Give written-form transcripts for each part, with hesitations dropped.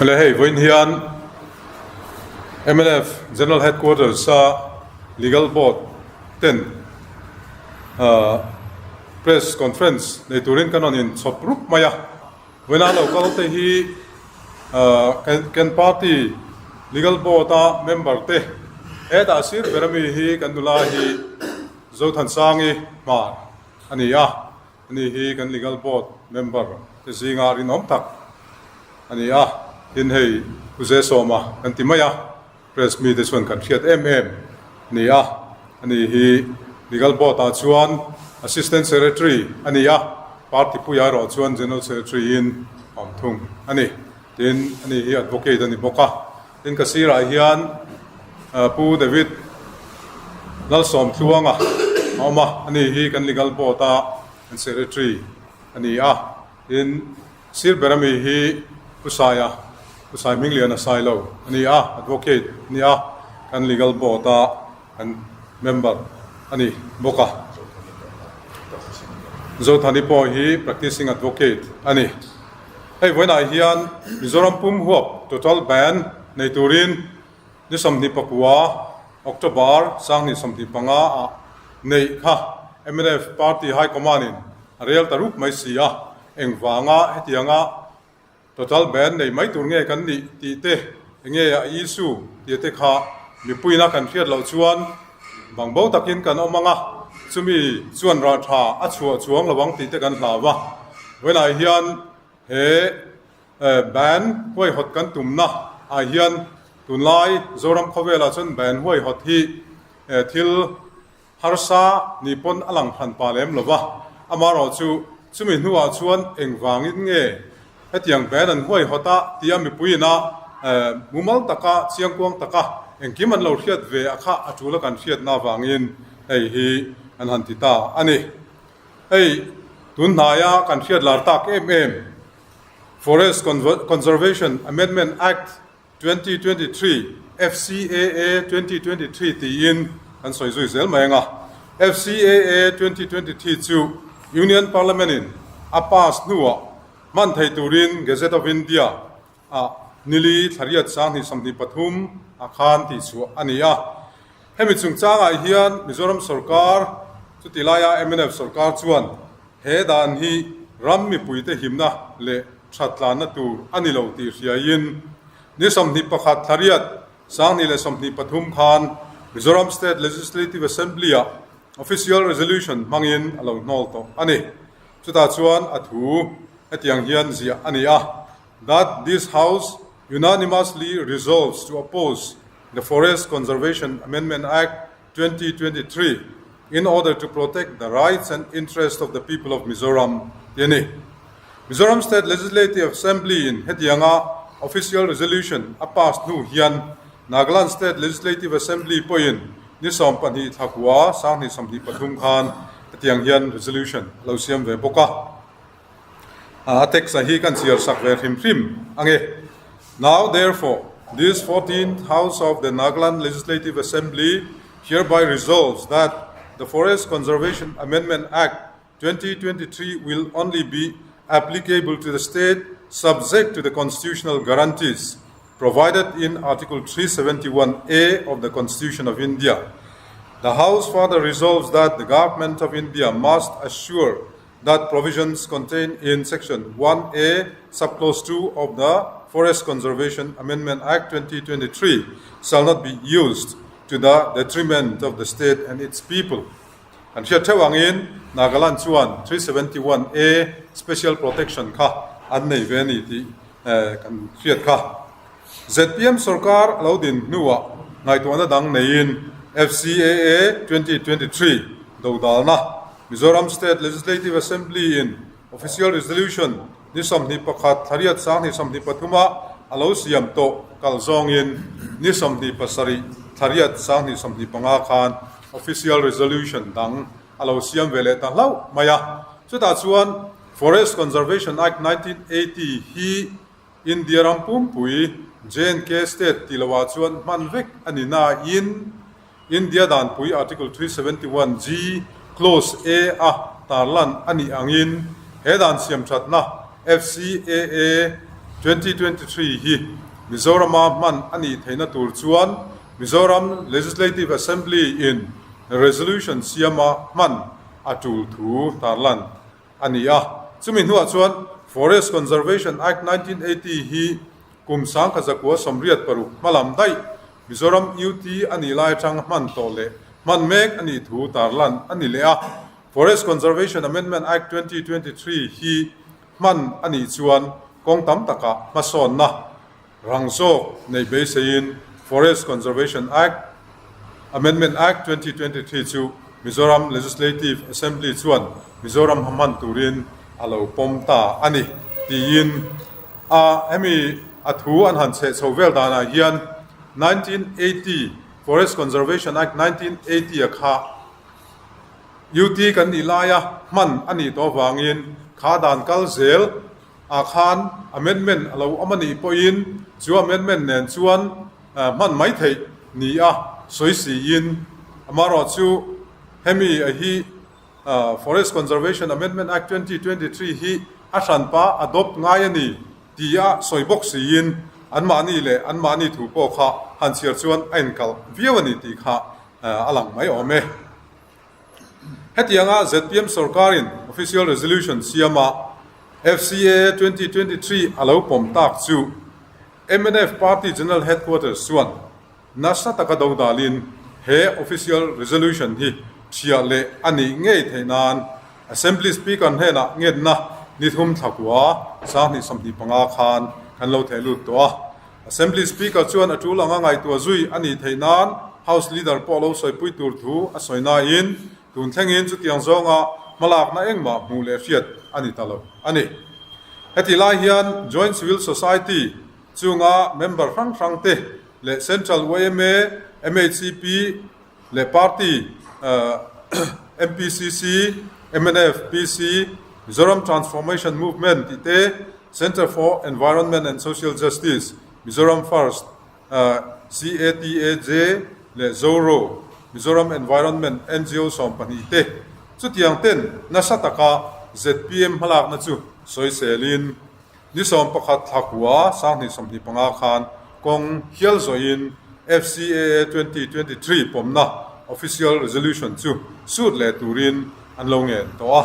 Le hei vawiin hian mnf General Headquarters a Legal Board ten ahh press conference nei turin kan rawn inchhawp rup mai a, vawiina lo kal te hi ahh kan party Legal Board a member te hetah sir ber ami hi kan nula hi Zothansangi hmar a ni a. Ani hi kan Legal Board member te zinga rinawm tak a ni a, tin hei Pu Zesawma kan ti mai a, press mite chuan kan hriat em em a ni a, ani hi Legal Board ah chuan Assistant Secretary a ni a, party puia erawh chuan General Secretary in a awm thung a ni. Tin, ani hi Advocate a ni bawk a. Tin, ka sirah hian Pu David Lalsawmtluanga a awm a, ani hi kan Legal Board a kan Secretary a ni a. Tin, sir ber ami hi Pu Saia, Pu Sai Hmingliana Sailo a ni a, Advocate a ni a, kan Legal Board a kan member a ni bawk a. Zothani pawh hi Practicing Advocate a ni. Hei vawiinah hian Mizoram pum huap total ban nei turin ni 29 October 2025 ah neih kha mnf Party High Command in a rel ta rup mai si a, engvanga hetianga total ban nei mai tur nge kan nih tih te enge a issue tih te kha mipuina kan hriat loh chuan bang bo takin kan awm ang a, chumi chuan rah tha a chhuah chuang lo ang tih te kan hlau a. Vawiinah hian he ban huaihawt kan tumna ah hian tunlai Zoram khawvelah chuan ban huaihawt hi thil Harsa ni pawn a lang hran pa lem lo va, amaherawh chu chumi hnuah chuan engvangin nge hetiang ban an huaihawt a tia mipuiin a mumal taka chiangkuang taka engkim an lo hriat ve a kha a tul a kan hriatna avangin hei hi an han ti ta a ni. Hei tun hnaia kan hriat lar tak em em Forest Conservation Amendment Act 2023, FCAA 2023 tiin kan sawi zui zel mai ang a. FCAA 2023 chu Union Parliament in a pass hnuah hman thei turin Gazette of India ah nili thlariat 2023 ah khan tihchhuah a ni a. Hemi chungchangah hian Mizoram sorkar, chuti laia mnf sorkar chuan he dan hi ram mipuite himna leh that tlanna tur a ni lo tih hriaiin ni 21 thlariat 2023 khan Mizoram State Legislative Assembly-ah Official Resolution hmangin a lo hnawl tawh a ni. Chutah chuan a thu hetiang hian ziah a ni a, That this House unanimously resolves to oppose the Forest Conservation Amendment Act 2023 in order to protect the rights and interest of the people of Mizoram tih a ni. Mizoram State Legislative Assembly in hetianga official resolution a pass hnu hian Nagaland State Legislative Assembly pawhin ni 12 thlakua 2023 khan hetiang hian resolution a lo siam ve bawk a. A text a hi kan chhiar sak ve hrim hrim ang e. Now therefore, this 14th House of the Nagaland Legislative Assembly hereby resolves that the Forest Conservation Amendment Act 2023 will only be applicable to the state subject to the constitutional guarantees provided in Article 371A of the Constitution of India. The House further resolves that the Government of India must assure that provisions contained in Section 1A, Subclause 2 of the Forest Conservation Amendment Act 2023 shall not be used to the detriment of the state and its people. An hriat theuh angin Nagaland chuan 371A Special Protection kha an nei ve a ni tih kan hriat kha. Zpm sorkar a lo din hnuah ngaihtuahna dang neiin FCAA 2023 dodalna Mizoram State Legislative Assembly in Official Resolution ni 21 thlariat 2023 ah a lo siam tawh kal zawngin ni 27 thlariat 2025 khan Official Resolution dang a lo siam ve leh ta hlauh mai a. Chutah chuan Forest Conservation Act 1980 hi India ram pumpui J&K State tih lohah chuan hman vek a ni nain India danpui Article 371 G Clause A a tarlan a nih angin he dan siamthatna FCAA. 2023 hi Mizorama hman a nih theihna tur chuan Mizoram Legislative Assembly in resolution siama hman a tul thu tarlan a ni a. Chumi hnuah chuan Forest Conservation Act 1980 hi kum 1986 hmalam daih Mizoram UT a nih lai atang hman tawh leh hman mek a nih thu tarlan a ni leh a. Forest Conservation Amendment Act 2023 hi hman a nih chuan kawng tam takah hmasawnna rang zawk neih beiseiin Forest Conservation Act, Amendment Act, 2023 chu Mizoram Legislative Assembly chuan Mizoram hman turin a lo pawm ta a ni tiin a hemi a thu an han chheh chho vel danah hian 1980 Forest Conservation Act 1980 a kha UT kan nih laia hman a nih tawh avangin kha dan kal zel ah khan amendment a lo awm a nih pawhin chu amendment nen chuan hman mai theih ni a sawi siin amaherawh chu hemi a hi Forest Conservation Amendment Act 2023 hi a hranpa adopt ngai a ni ti a sawi bawk siin anmahni leh anmahni thu pawh kha han chhiar chuan a inkalh viau a ni tih kha a lang mai awm e. Hetianga zpm sorkarin Official Resolution siama FCAA 2023 a lo pawm tak chu mnf Party General Headquarters chuan nasa taka do dalin he Official Resolution hi thiah leh a nih ngei theih nan Assembly Speaker hnenah ngenna ni thum thla kua 2025 khan kan lo theh lut tawh a. Assembly Speaker chuan a tul anga ngaihtuah zui a nih theih nan House Leader pawh lo sawipui tur thu a sawi nain tun thlengin chutiang zawnga hmalakna engmah hmuh leh hriat a ni ta lo a ni. Heti lai hian Joint Civil Society chunga member hrang hrang te leh Central yma, MHCP leh Party, MPCC, mnf, PC, Mizoram Transformation Movement tih te, Centre for Environment and Social Justice, Mizoram First, CATAJ leh ZORO, Mizoram Environment ngo 12 te chutiang ten nasa taka zpm hmalakna chu sawiselin ni 11 thla kua 2025 khan kawng hial zawhin FCAA 2023 pawmna official resolution chu sut leh turin an lo ngen tawh a.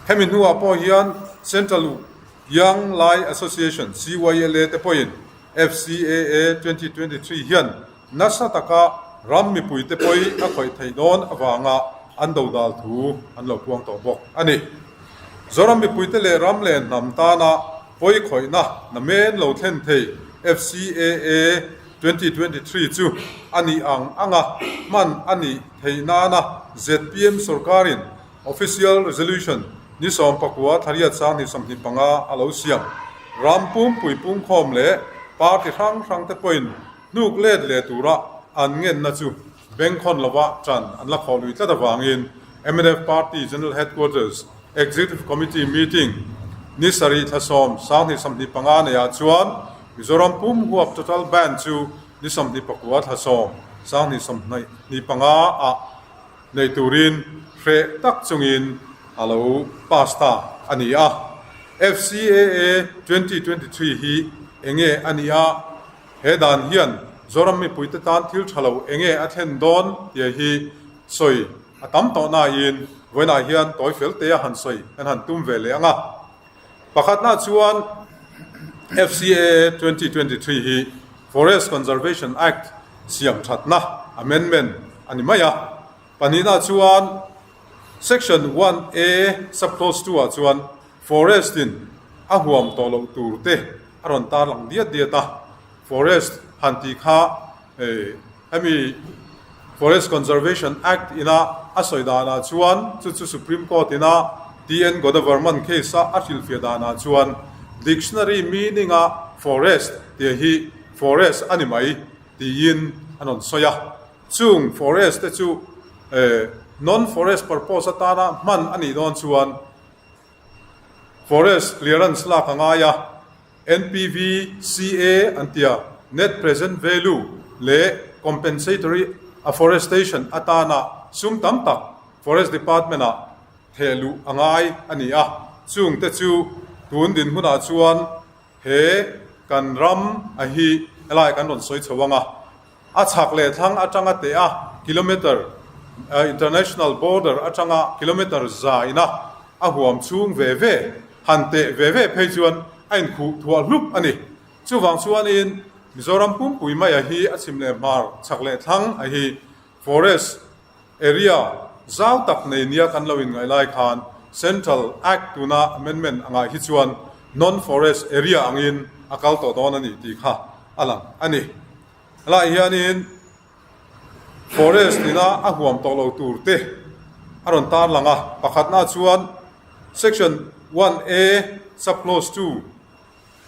Hemi hnuah pawh hian Central Young Lai Association, CYLA, te pawhin FCAA 2023 hian nasa taka ram mipuite pawi a khawih theih dawn avanga an dodal thu an lo puang tawh bawk a ni. Zoram mipuite leh ram leh hnam tana pawi khawihna namen lo thlen thei FCAA 2023 chu a nih ang anga hman a nih theih nana zpm sorkarin Official Resolution ni 19 thla 2025 a lo siam. Ram pumpui pungkhawm leh party hrang hrang te pawhin hnuk let leh tura an ngenna chu bengkhawn lova ṭan an la khawh lui tlat avangin mnf Party General Headquarters Executive Committee meeting ni sarih thla 10 2025 neiah chuan Mizoram pum huap total ban chu ni 29 thla 10 2025 ah nei turin hreh tak chungin a lo pass ta a ni a. FCAA 2023 hi enge a nih a, he dan hian Zoram mipuite tan thil tha lo enge a thlen dawn tih hi sawi a tam tawh nain vawiinah hian tawi fel te a han sawi kan han tum ve leh ang a. Pakhatna chuan FCAA 2023 hi Forest Conservation Act siam thatna amendment a ni mai a. Pahnihna chuan Section 1A sub-clause 2 ah chuan Forest in a huam tawh loh tur te a rawn tarlang diat diat a. Forest han tih kha Hemi Forest Conservation Act ina a sawi danah chuan chu chu Supreme Court ina TN Godavarman case a a hrilhfiah danah chuan dictionary meaning a forest tih hi forest a ni mai tiin an rawn sawi a. Chung forest te chu non-forest purpose atana hman a nih dawn chuan forest clearance lak a ngai a. NPVCA an ti a, Net Present Value leh Compensatory Afforestation atana sum tam tak Forest Department-ah theh luh a ngai a ni a, chungte chu tun dinhmunah chuan he. kan ram a hi helai kan rawn sawi chho ang a, a chhak leh thlang atanga teh a kilometre international border atanga kilometre za ina a huam chhung ve ve han teh ve ve phei chuan a inkhuh thuah hlup a ni. Chuvang chuanin Mizoram pumpui maia hi a chhim leh hmar chhak leh thlang a hi forest area zau tak nei nia kan lo inngaih lai khan Central Act tuna amendment angah hi chuan non-forest area angin a kal tawh dawn a ni tih kha a lang a ni. Helaiah hianin forest ina a huam tawh lo tur te a rawn tarlang a, pakhatna chuan Section 1A sub-clause 2,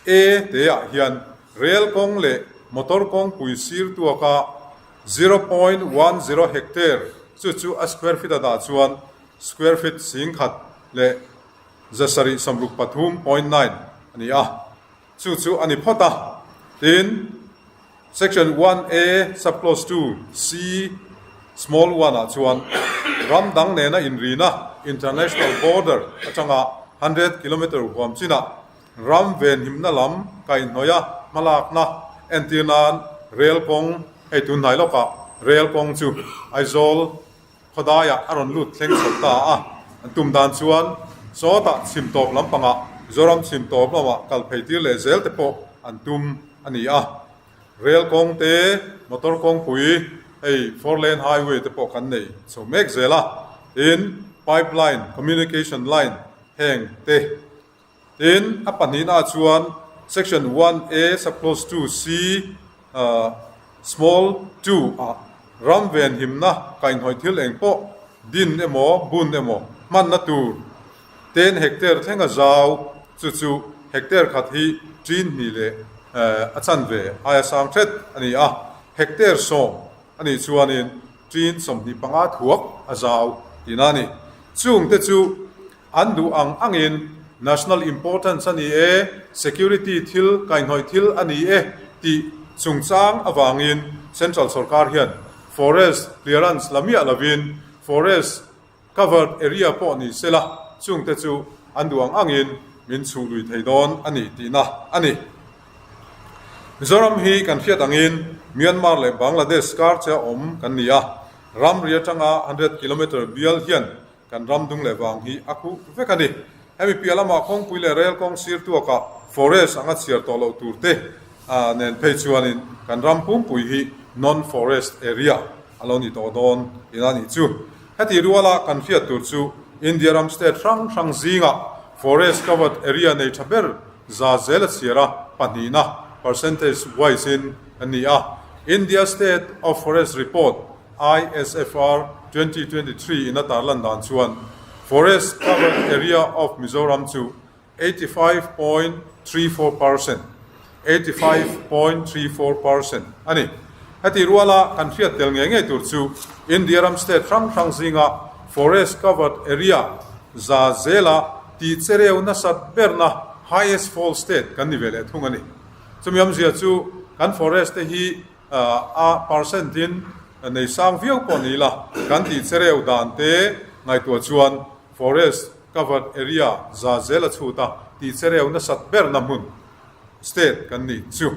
A teah hian rel kawng leh motor kawngpui sir tuaka 0.10 hectare chu chu a square feet a dah chuan square feet 10,000 leh 763.9 a ni a, chu chu a ni phawt a. Tin, Section 1A sub-clause 2 C small 1 ah chuan ram dang nena inrina international border atanga 100 kilometre huam chinah Ram venhimna lam kaihhnawih a hmalakna entir nan rel kawng, hei tun hnai lawkah rel kawng chu Aizawl khawdaiah a rawn lut thleng chho ta a, an tum dan chuan sawtah chhim tawp lampangah Mizoram chhim tawp lamah kal phei tir leh zel te pawh an tum a ni a. Rel kawng te, motor kawngpui, hei four lane highway te pawh kan nei chho mek zel a, tin pipeline, communication line heng te Tin, a pahnihnaah chuan Section 1A sub-clause 2 C small 2 ah ram venhimna kaihhnawih thil eng pawh din emaw bun emaw hmanna tur 10 hectare thlenga zau chu chu hectare khat hi ṭin hnih leh a chanve aia sang hret a ni a, hectare 10 a nih chuanin ṭin 25 thuak a zau tihna a ni. Chungte chu An duh ang angin national importance a ni e, security thil, kaihhnawih thil a ni e tih chungchang avangin central sorkar hian forest clearance la miah lovin forest covered area pawh ni sela chungte chu an duh ang angin min chhuh lui thei dawn a ni tihna a ni. Mizoram hi kan hriat angin Myanmar leh Bangladesh kar che a awm kan ni a, ramri atanga 100 kilometre bial hian Kan ram dung leh vang hi a khuh vek a ni. Hemi piah lamah kawngpui leh rel kawng sir tuakah forest anga chhiar tawh loh tur te nen phei chuanin kan ram pumpui hi non-forest area a lo ni tawh dawn ina nih chu. Heti ruala kan hriat tur chu India ram state hrang hrang zingah forest covered area nei tha ber za zel a chhiar a, pahnihna percentage wise in a ni a. India State of Forest Report ISFR 2023 in a tarlan dan chuan Forest Covered Area of Mizoram chu 85.34 percent, 85.34%, a ni. Heti ruala kan hriat tel ngei ngei tur chu India ram state hrang hrang zinga Forest Covered Area za zela tih chereu nasat berna highest fall state kan ni ve leh thung a ni. Chumi awmzia chu kan forest te hi A percent in nei sang viau pawh ni ila, kan tih chereu dan te ngaihtuah chuan forest covered area za zel a chhut a, tih chereu nasat berna hmun state kan nih chu.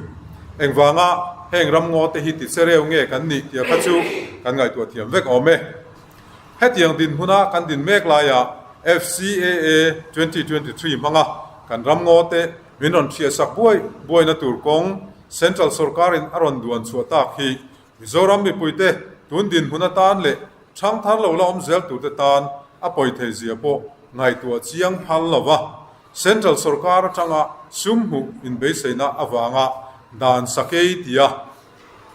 Engvanga heng ramngaw te hi ti chereu nge kan nih tih kha chu kan ngaihtuah thiam vek awm e. Hetiang dinhmuna kan din mek laia FCAA 2023 hmanga kan ramngaw te min rawn hriatsak buai buaina tur kawng Central sorkarin a rawn duan chhuah tak hi Mizoram mipuite tun dinhmun atan leh ṭhangthar lo la awm zel turte tan a pawi thei zia pawh ngaihtuah chiang phal lo va, Central sorkar aṭanga sum hmuh inbeiseina avanga dan sakei tia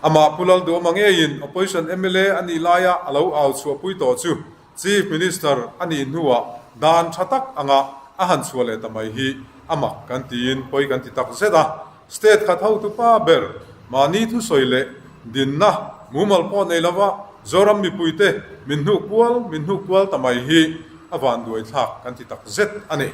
amah Pu Lalduhawma ngeiin Opposition mla a nih laia a lo au chhuahpui tawh chu Chief Minister a nih hnuah dan tha tak anga a han chhuah leh ta mai hi a mak kan tiin pawi kan ti tak zet a. State khat hotu pa ber mahni thusawi leh dinna mumal pawh nei lova Zoram mipuite min hnuk kual min hnuk kual ta mai hi a vanduai thlak kan ti tak zet a ni.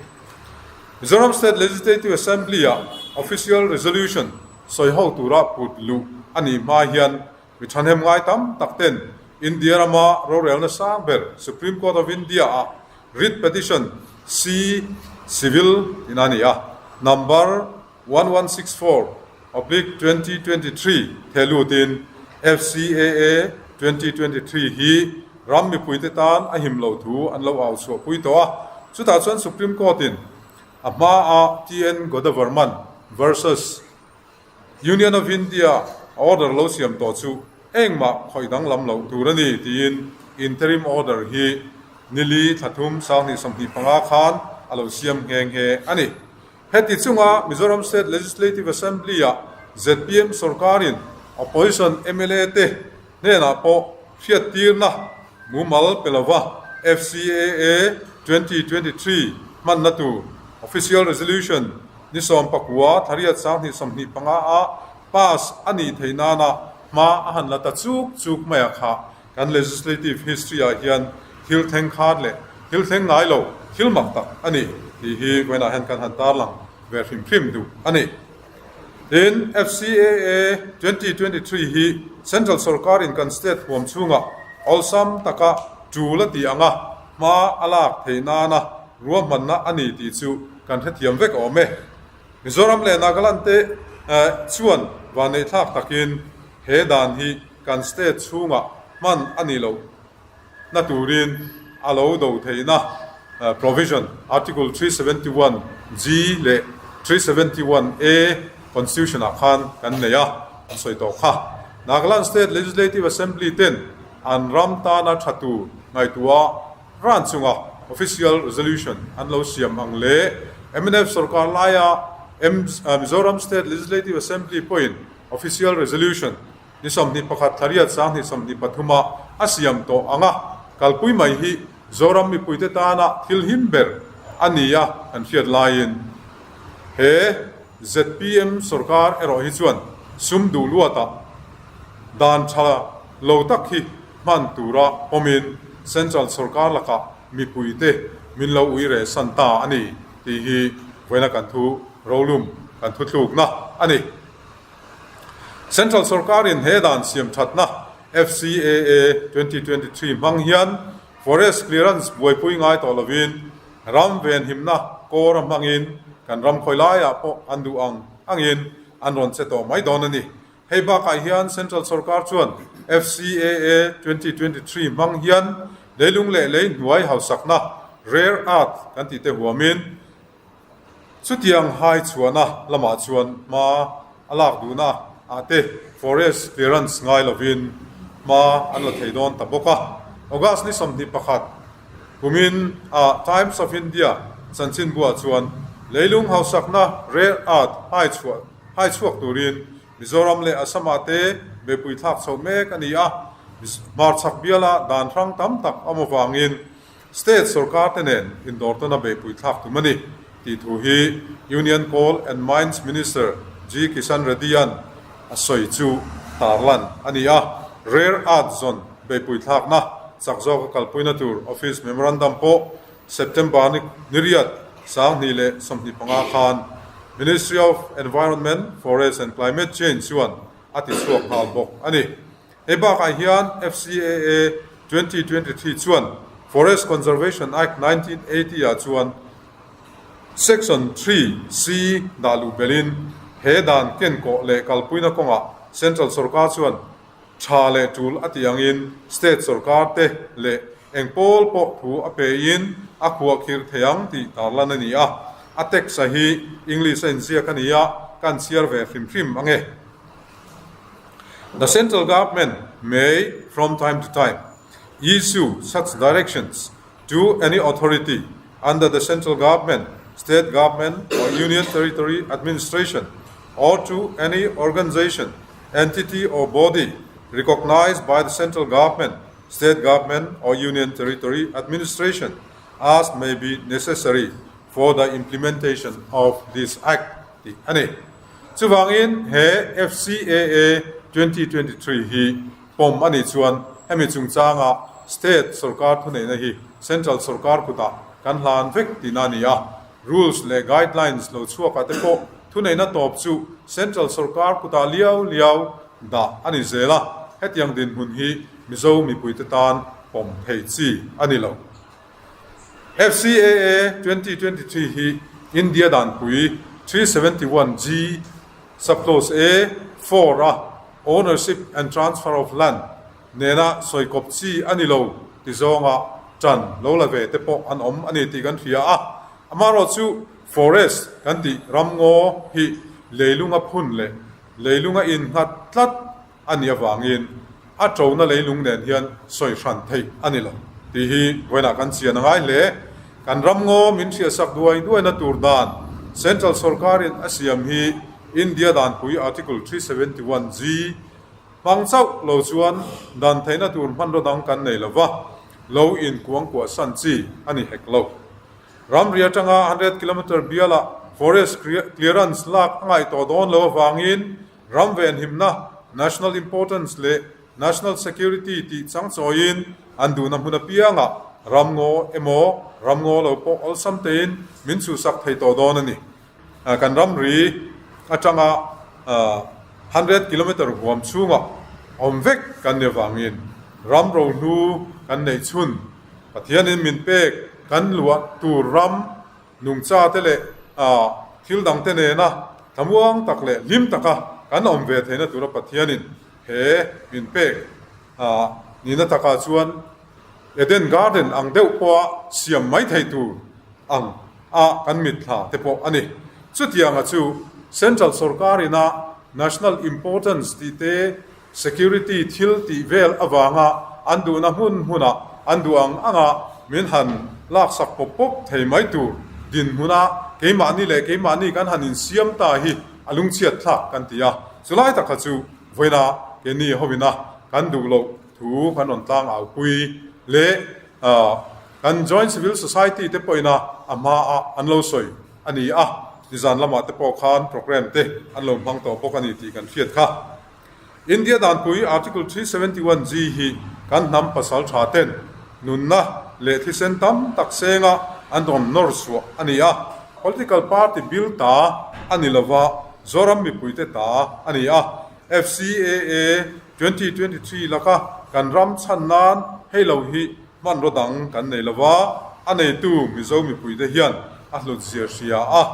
Mizoram State Legislative Assembly-ah Official Resolution sawi ho tura put luh a nih hma hian Mi thahnem ngai tam tak ten India rama rorelna sang ber Supreme Court of India ah writ petition C Civil in a ni a, number 1164. Oblique 2023 theh lutin FCAA 2023 hi ram mipuite tan a him loh thu an lo au chhuahpui tawh a. Chutah chuan Supreme Court-in a hmaah TN Godavarman versus Union of India a order lo siam tawh chu engmah khawih danglam loh tur a ni tiin interim order hi nili thlathum 2025 khan a lo siam nghe nghe a ni. Heti chunga Mizoram State Legislative Assembly-ah zpm sorkarin Opposition mla te hnenah pawh hriattirna mumal pe lova FCAA 2023 hmanna tur Official Resolution ni 19 thariat 2025 ah pass a nih theih nana hma a han la ta chuk chuk mai a kha kan legislative history ah hian thil thleng khat leh thil thleng ngai lo thil mak tak a ni tih hi vawiinah hian kan han tarlang ve hrim hrim duh a ni. Tin, FCAA 2023 hi Central sorkarin kan state huam chhungah awlsam taka tul a tih anga hma a lak theih nana ruahmanna a ni tih chu kan hrethiam vek awm e. Mizoram leh Nagaland te chuan vanneihthlak takin he dan hi kan state chhungah hman a ni loh na turin a lo do theihna provision Article 371 G leh 371 A Constitution ah khan kan nei a, an sawi tawh kha. Nagaland State Legislative Assembly ten an ram tana tha tur ngaihtuah ran chunga official resolution an lo siam ang leh mnf sorkar laia Mizoram State Legislative Assembly pawhin official resolution Ni 21 thariat 2023 ah a siam tawh ang a, kalpui mai hi Zoram mipuite tana thil him ber a ni a kan hriat laiin he zpm sorkar erawh hi chuan sum duh luatah dan tha lo tak hi hman tura pawmin Central sorkar lakah mipuite min lo ui reh san ta a ni tih hi vawiina kan thu rolum kan thuthlukna a ni. Central sorkarin he dan siam thatna FCAA 2023 hmang hian Forest Clearance buaipui ngai tawh lovin ram venhimna kawra hmangin kan ram khawi laiah pawh an duh ang angin an rawn che tawh mai dawn a ni. Hei bakah hian Central sorkar chuan FCAA 2023 hmang hian leilung leh lei hnuai hausakna rare earth kan tih te huamin Chutiang hai chhuahna lamah chuan hma a lak duhna ah te forest clearance ngai lovin hma an la thei dawn ta bawk a. August ni 21 kumin ah Times of India chanchinbuah chuan leilung hausakna rare earth hai chhuah hai chhuak turin Mizoram leh Assam ah te beipui thlak chhoh mek a ni a, hmarchhak biala dan hrang tam tak awm avangin State sorkar te nen indawrtawna beihpui thlak tum a ni tih thu hi Union Coal and Mines Minister G Kishan Reddy-a'n a sawi chu tarlan a ni a. Rare Earth Zone beihpui thlakna chak zawka kalpuina tur Office Memorandum pawh September ni niriat 2025 khan Ministry of Environment, Forest and Climate Change chuan a ti chhuak nghal bawk a ni. Hei bakah hian FCAA 2023 chuan Forest Conservation Act 1980 ah chuan Section 3 C dah luh belhin he dan kenkawh leh kalpuina kawngah Central sorkar chuan tha leh tul a tih angin State sorkar te leh eng pawl pawh thu a pein a khuahkhirh thei ang tih tarlan a ni a. A text a hi English a inziak a ni a, kan chhiar ve hrim hrim ange. The central government may, from time to time, issue such directions to any authority under the central government, state government or union territory administration or to any organization, entity or body recognized by the central government, state government or union territory administration as may be necessary for the implementation of this act. Tih a ni. Chuvangin he FCAA 2023 hi pawm a nih chuan hemi chungchanga state sorkar thuneihna hi central sorkar kutah kan hlan vek tihna a ni a. Rules leh guidelines lo chhuakah te pawh thuneihna tawp chu central sorkar kutah liau liau dah a ni zel a, hetiang dinhmun hi Mizo mipuite tan pawm thei chi a ni lo. FCAA 2023 hi India danpui 371G. Sub-Clause A, 4 a Ownership and Transfer of Land nena sawikawp chi a ni lo ti zawnga ṭan lo la ve te pawh an awm a ni tih kan hria a. Amaherawh chu forest kan tih ramngaw hi leilunga phun leh leilunga innghat tlat a nih avangin a ṭona leilung nen hian sawi hran theih a ni lo tih hi vawiinah kan chian a ngai hle. Kan ramngaw min hriatsak duai duaina tur dan Central sorkarin a siam hi India danpui Article 371 G hmang chauh lo chuan dan theihna tur hmanraw dang kan nei lo va, lo inkuangkuah san chi a ni hek lo. Ramri atanga 100 kilometre bialah forest clearance lak a ngaih tawh dawn lo avangin Ram venhimna, national importance, leh national security tih chang chawiin an duhna hmun apiangah ramngaw emaw ramngaw lo pawh awlsam tein min chhuhsak thei tawh dawn a ni. Kan ramri atanga 100 kilometre huam chhungah awm vek kan ni avangin ram rohlu kan neih chhun Pathianin min pek kan luah tur ram Nungcha te leh thil dang te nena thlamuang tak leh hlim taka kan awm ve theihna tura Pathianin he min pek nihna takah chuan Eden Garden ang deuh pawha siam mai thei tur ang a kan mitthla te pawh a ni. Chutianga chu Central sorkar ina National Importance tih te Security thil tih vel avanga an duhna hmun hmunah an duh ang anga min han laksak pawp pawp thei mai tur dinhmuna keimahni leh keimahni kan han insiam ta hi a lungchhiat thlak kan ti a. Chulai tak kha chu vawiina keini hovina kan duh loh thu kan rawn tlang aupui leh kan Joint Civil Society te pawhina a hmaah an lo sawi a ni a, nizan lamah te pawh khan programme te an lo hmang tawh bawk a ni tih kan hriat kha. India danpui Article 371 G hi kan hnam pasal tha ten nunna leh thisen tam tak senga an rawn nawr chhuah a ni a. Political party bill ta a ni lova, Zoram mipuite ta a ni a. FCAA 2023 laka kan ram chhan nan hei lo hi hmanraw dang kan nei lova, a neitu Mizo mipuite hian a hlut zia hria a.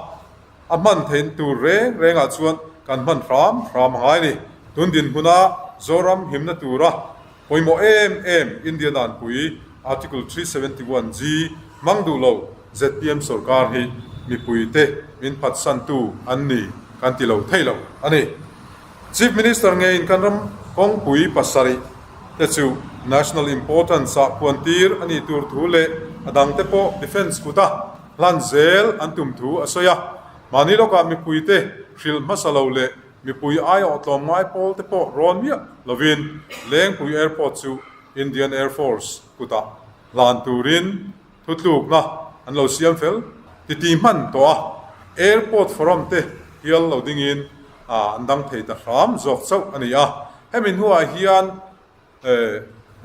A hman theih tur reng rengah chuan kan hman hram hram a ngai a ni. Tun dinhmuna Zoram himna tura pawimawh em em India danpui Article 371 G hmang duh lo zpm sorkar hi mipuite min phatsantu an ni kan ti lo thei lo a ni. Chief Minister ngeiin kan ram kawngpui pasarih te chu national importance ah puantir a nih tur thu leh a dangte pawh defence kuta Hlan zel an tum thu a sawi a, mahni lawkah mipuite hrilh hmasa lo leh mipui aiawh tlawmngai pawl te pawh rawn miah lovin Lengpui Airport chu Indian Air Force kutah hlan turin thutlukna an lo siam fel titi hman tawh a, Airport Forum te hial lo dingin an dang thei ta hram zawk chauh a ni a, hemi hnuah hian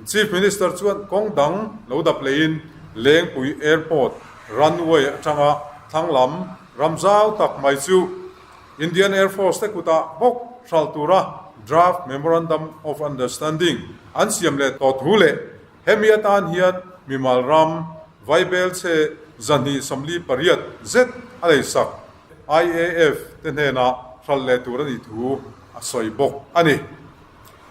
Chief Minister chuan kawng dang lo dap lehin Lengpui Airport runway atanga thlang lam ram zau tak mai chu Indian Air Force te kutah bawk hralh tura Draft Memorandum of Understanding an siam leh tawh thu leh hemi atan hian mimal ram vaibelchhe 248 zet a leisak IAF te hnenah hralh leh tur a nih thu a sawi bawk a ni.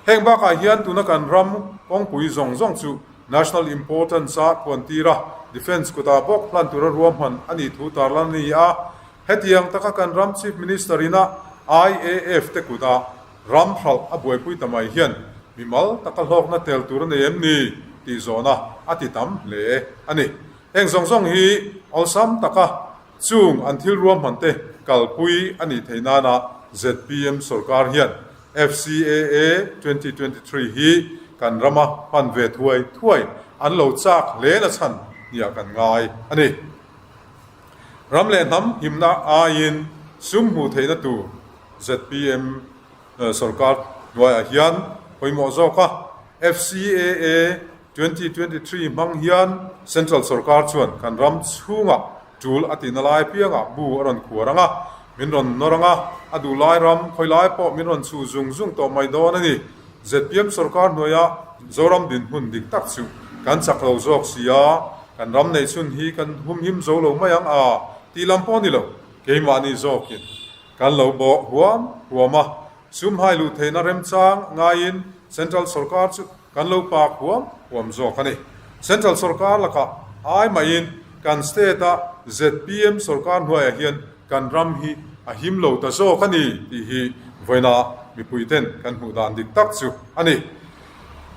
Heng bakah hian tuna kan ram kawngpui zawng zawng chu national importance a puantir a, defence kutah bawk hlan tura ruahman a nih thu tarlan a ni a. Hetiang taka kan ram Chief Minister ina IAF te kutah ram hralh a buaipui ta mai hian mimal taka hlawkna tel tur a nei em ni tih zawhna a ti tam hle a ni. Heng zawng zawng hi awlsam taka Chung an thil ruahman te kalpui a nih theih nana zpm sorkar hian FCAA 2023 hi kan rama hman ve thuai thuai an lo chak hle na chhan nia kan ngai a ni. Ram leh hnam himna aiin sum hmuh theihna tur zpm sorkar hnuaiah hian pawimawh zawk a, FCAA 2023 hmang hian Central sorkar chuan kan ram chhungah tul a tihna lai apiangah bu a rawn khuar ang a, min rawn nawr ang a, a duh lai ram khawi lai pawh min rawn chhuh zung zung tawh mai dawn a ni. Zpm sorkar hnuaia Zoram dinhmun dik tak chu kan chak lo zawk si a, kan ram neihchhun hi kan humhim zo lo mai ang a tih lam pawh a ni lo, keimahni zawkin. kan lo bawh huam huam a, sum hai luh theihna remchang ngaiin Central sorkar chu kan lo pak huam huam zawk a ni. Central sorkar lakah ai mahin kan state-a zpm sorkar hnuaiah hian kan ram hi a him lo ta zawk a ni tih hi vawiina mipuiten kan hmuh dan dik tak chu a ni.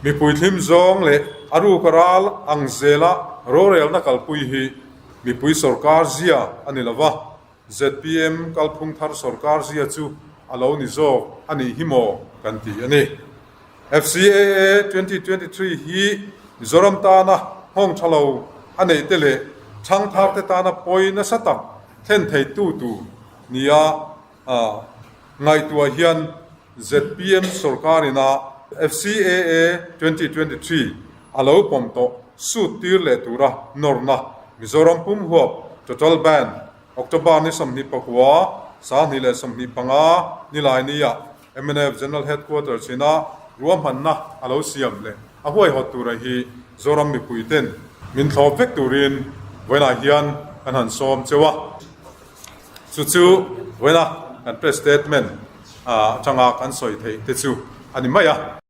Mipui thlim zawng leh a ruk a ral ang zela rorelna kalpui hi mipui sorkar zia a ni lo va, zpm kalphung thar sorkar zia chu a lo ni zawk a nih hi maw kan ti a ni. FCAA 2023 hi Mizoram tana nghawng tha lo a neih te leh thangthar te tana pawi nasa tak thlen theitu tur nia ngaihtuah hian zpm sorkarin a FCAA 2023 a lo pawm tawh sut tir leh tura nawrna Mizoram pum huap Total Ban October ni 29, 2025 Nilainiah mnf General Headquarters ina ruahmanna a lo siam leh a huaihawt tura hi Zoram mipuiten min thlawp vek turin vawiinah hian kan han sawm cheu a. Chu chu vawiina kan press statement atanga kan sawi theih te chu a ni mai a.